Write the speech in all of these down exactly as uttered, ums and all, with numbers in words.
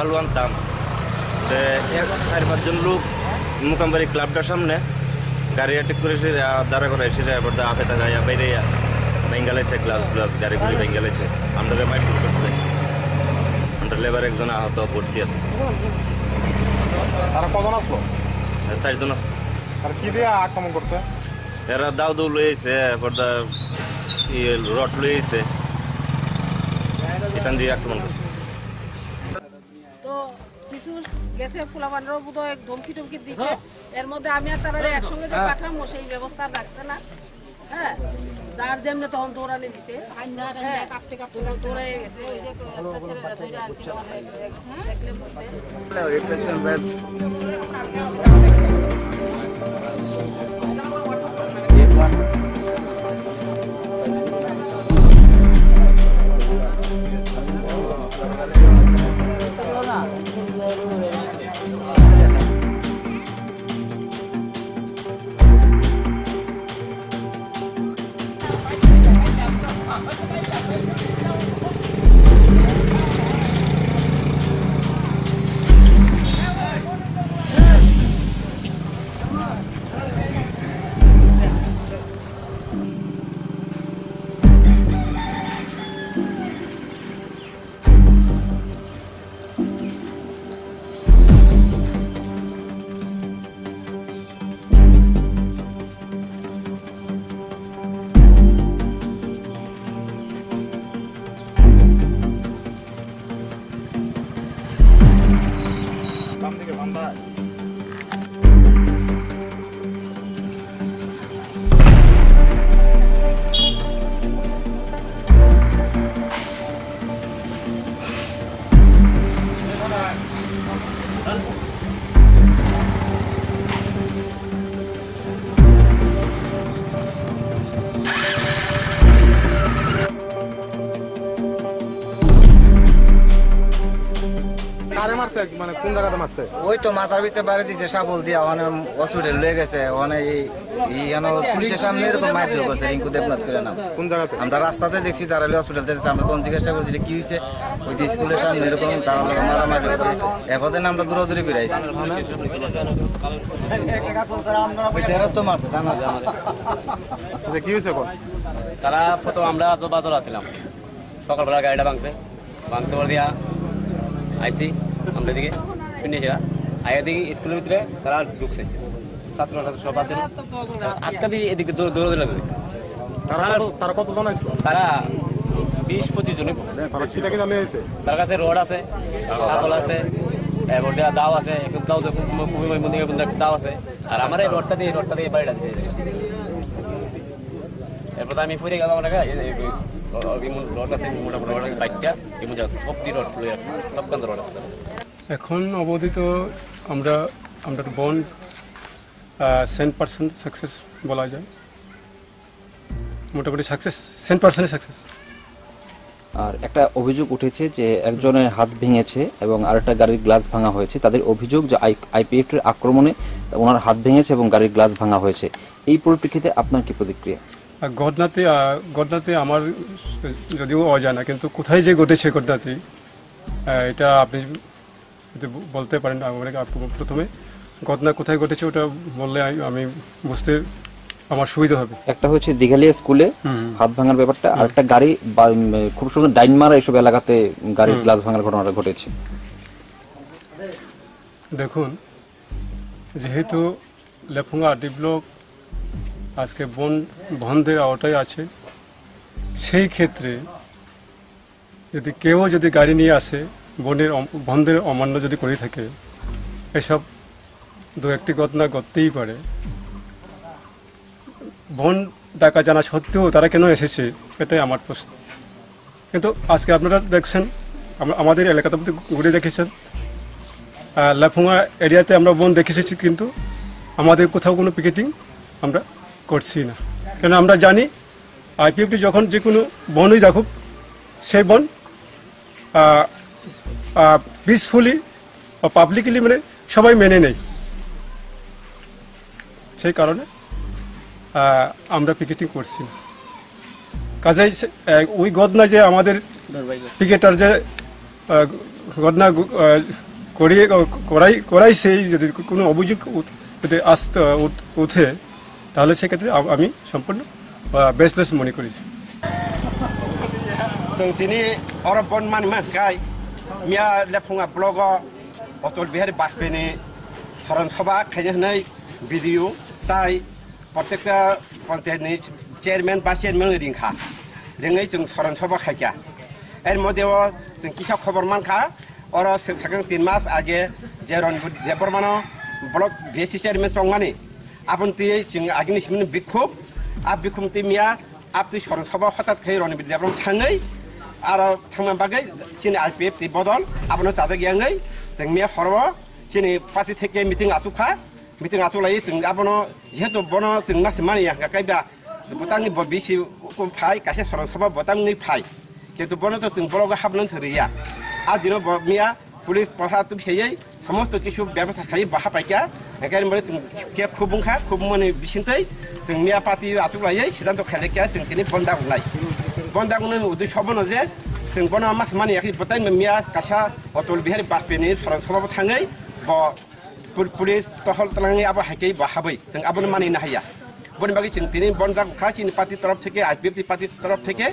Palwan tam. Te ek sari pachjon luk Mukambairi club tar samne gari attack koreche, ah, dara koreche, ebar da ape taka ya baire ya. Bengalaise glass glass gari guri bengalaise. Amra re mai tuk se. Amra lebar ekjon ahoto bhorti ase. তারা কজন আসলো? Sari jon ase. আর কি দিয়ে আক্রমণ করছে? Era dao dou loi aise, ebar da iye rod loi aise. Etan diye akromon korche. তো কিছু গেছে ফুলাবানরাও বোধহয় ধমকি টমকি দিছে। এর মধ্যে আমি আর তারা একসঙ্গে যে পাঠামো সেই ব্যবস্থা রাখছে না। হ্যাঁ, যার যেমনি তখন দৌড়ানি দিছে। হ্যাঁ, দৌড়ে গেছে। ওই যে একটা ছেলেরা ধরে আনছিল, দেখলে বলতে। কারে মারছে? মানে কোন জায়গাতে মারছে? ওই তো মাথার ভিতরে বাড়ি দিছে শাবল দিয়া, ওখানে হসপিটাল লয়ে গেছে। ওখানে এই, এই কেন পুলিশের সামনে এরকম মারধর করছে রিঙ্কু দেবনাথ করে নাম। কোন জায়গাতে? আমরা রাস্তাতে দেখছি, তারা হসপিটাল থেকে, আমরা তখন জিজ্ঞাসা করছি যে কি হয়েছে, ওই যে স্কুলের সামনে এরকম তারা লোক মারামারি হয়েছে। এরপর দিন আমরা দৌড়াদৌড়ি করে আইছি। ওই তেরো তো মারছে, তার মারছে। আচ্ছা, কি হয়েছে এখন? তারা প্রথম আমরা তো বাজার আছিলাম, সকালবেলা গাড়িটা ভাঙছে, ভাঙছে পর দিয়া আইছি আমরা দিকে শুনে সেরা আগে দেখি স্কুলের ভিতরে তারা ঢুকছে, ছাত্র ছাত্রী সব আছে, আটকা দিয়ে এদিকে দৌড় দৌড় লাগবে। তারা কত, তারা কতজন আসলো? তারা বিশ পঁচিশ জনই। তারা কিতা কিতা লয়ে আইছে? তার কাছে রড আছে, শাবল আছে, এবার দেওয়া দাও আছে, একটু দাও দেখো, কুমি ভাই মন্দিরে দাও আছে। আর আমার এই রডটা দিয়ে, এই রডটা দিয়ে বাড়িটা দিছে। এরপর তো আমি ফিরে গেলাম আমার জায়গায়, এই, এই, এই, এই, এই রড আছে, মোটা মোটা রড আছে, বাইকটা, এই মোটা সব দিয়ে রড লয়ে আছে, সব কান্দ রড আছে। এখন অবধি তো আমরা, আমরা বন্ধ, আহ, সেন্ট পার্সেন্ট সাকসেস বলা যায়। মোটামুটি সাকসেস, সেন্ট পার্সেন্ট সাকসেস। আর একটা অভিযোগ উঠেছে যে একজনের হাত ভেঙেছে এবং আরেকটা গাড়ির গ্লাস ভাঙা হয়েছে। তাদের অভিযোগ যে আই-, আইপিএফ এর আক্রমণে ওনার হাত ভেঙেছে এবং গাড়ির গ্লাস ভাঙা হয়েছে। এই পরিপ্রেক্ষিতে আপনার কি প্রতিক্রিয়া? আহ, ঘটনাতে, আহ, ঘটনাতে আমার যদিও অজানা, কিন্তু কোথায় যে ঘটেছে ঘটনাটি, আহ, এটা আপনি যদি ব-, বলতে পারেন, আমাকে আপু-, প্রথমে ঘটনা কোথায় ঘটেছে ওটা বললে আমি, আমি বুঝতে আমার সুবিধা হবে। একটা হচ্ছে দিঘালিয়া স্কুলে হুম, হুম। হাত ভাঙার ব্যাপারটা, আর হুম। একটা গাড়ি বা, উম, খুব সুন্দর ডাইন মারা এইসব এলাকাতে গাড়ির হুম। গ্লাস ভাঙার ঘটনাটা ঘটেছে। দেখুন, যেহেতু লেফুঙ্গা আরডি ব্লক আজকে বন-, বন্ধের আওতায় আছে, সেই ক্ষেত্রে যদি কেউ যদি গাড়ি নিয়ে আসে, বনের অম-, বন্ধের অমান্য যদি করে থাকে, এসব দু একটি ঘটনা ঘটতেই পারে। বন্ধ ডাকা জানা সত্ত্বেও তারা কেন এসেছে, এটাই আমার প্রশ্ন। কিন্তু আজকে আপনারা দেখছেন, আমা-, আমাদের এলাকাতে আপনি ঘুরে দেখেছেন, আহ, লাফুঙ্গা এরিয়াতে আমরা বন্ধ দেখেছি, কিন্তু আমাদের কোথাও কোনো পিকেটিং আমরা করছি না। কেন আমরা জানি আইপিএফটি যখন যে কোনো বন্ধই রাখুক, সেই বন্ধ, আহ, আহ, পিসফুলি বা পাবলিকলি, মানে, সবাই মেনে নেয়। সেই কারণে, আহ, আমরা পিকেটিং করছি না। কাজেই সে, আহ, ওই ঘটনা যে আমাদের পিকেটার যে, আহ, ঘটনা, আহ, করিয়ে, করাই, করাইছে, যদি কোনো অভিযোগ উঠ-, যদি আসতে, উঠ-, উঠে, তাহলে সেক্ষেত্রে আম-, আমি সম্পূর্ণ, আহ, বেসলেস মনে করি। Chwng tini oro bon mani mankha, miya lephunga blogo Atal Bihari Bajpayee ni soron soba khaina hwnwi video tai protekta panchayat ni chairman ba chairman ringkha, ringwi chwng soron soba khaikha. Er modhe o chwng kisa khobor mankha, oro swk sakang tin mas age je Ranbir Debbarma no block B S C chairman chongmani, aboni twi chwng agini simi bikhub, a bikhub twi miya abtwi soron soba hotat khai Ranbir Debbarma thangwi aro thangma bagwi chini I P F T bodol abono chajak yangwi chwng miya horo chini party theke meeting achukha. Meeting achuk lai chwng abono, jehetu bono chwng ma se mani ya, hwnkha kaiba bwtangni bo bisi phai, kaisa soron soba bwtangni phai, kintu bono to chwng bologo habnani se riya. A dino bo miya police pohra tubseyei somosto kisu bebostha khaiwi bo hapaikha. Hwnkhe bo chwng khe khubung kha, khubung mani bisingtwi chwng miya party achuk laiwi siddhanto khailai kha, chwng tini bonda wngnai. Bonda wngnani uddesho bono je chwng bono ma se mani ya khe bwtangni miya kaisa Atal Bihari Bajpayee ni soron soba bo thangwi bo Pul-, police tohol twlangwi abo hai khe bo habwi, chwng abono manwi na haiya. Boni bagwi chwng tini bonjak kha, chini party torof theke, I P F T party torof theke,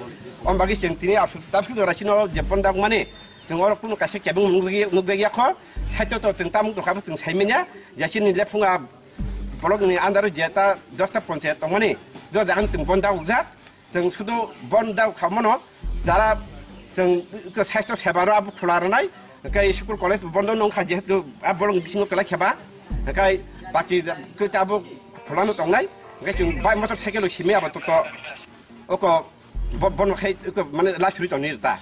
om bagwi chwng tini aswk tabswk jora chino je bonjak mani, chwng oro kunu kaisa kebeng nukjagya, nukjagya kho, saito to chwng tamung tongkha bo chwng sai manya, je chini lephunga block ni under o je ta dosta ponchayat tongmani, jo jagan chwng bonjak jak, Chwng sudu bon da khamano jara chwng saisto sebaro abo khula rwnai, hwnkhe school college bo bondo nung kha, jehetu a borok bisingo kwlai kheba, hwnkhe baki khe abo khulano tongnai, hwnkhe chwng bai motor cycle o simi abo toto oko bo-, bono khai oko mane lachuri tongni ta.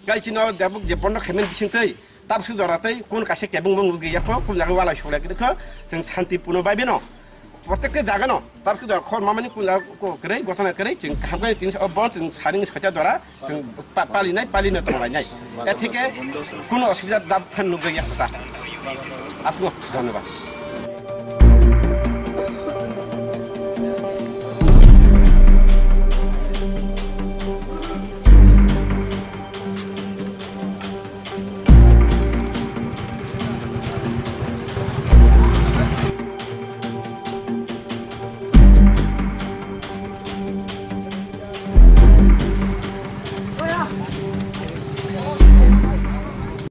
Gai chino debuk je bondo khaimani bising tei, tabuk suk jora tei, kun kaisa kebeng mung nukgwi yakho, kun jaga walai sulai gwi kho, chwng santi puno bai bino. Protekte jaga no, tabuk suk jora khor mamani kun jaga ko kwrwi, gotana kwrwi, chwng kaham khe tin o bon chwng saring soita jora, chwng pa-, palinai, palino tonglainai. E theke kuno osubida dab khan nukgwi yakho ta. Asmo, dhonnobad.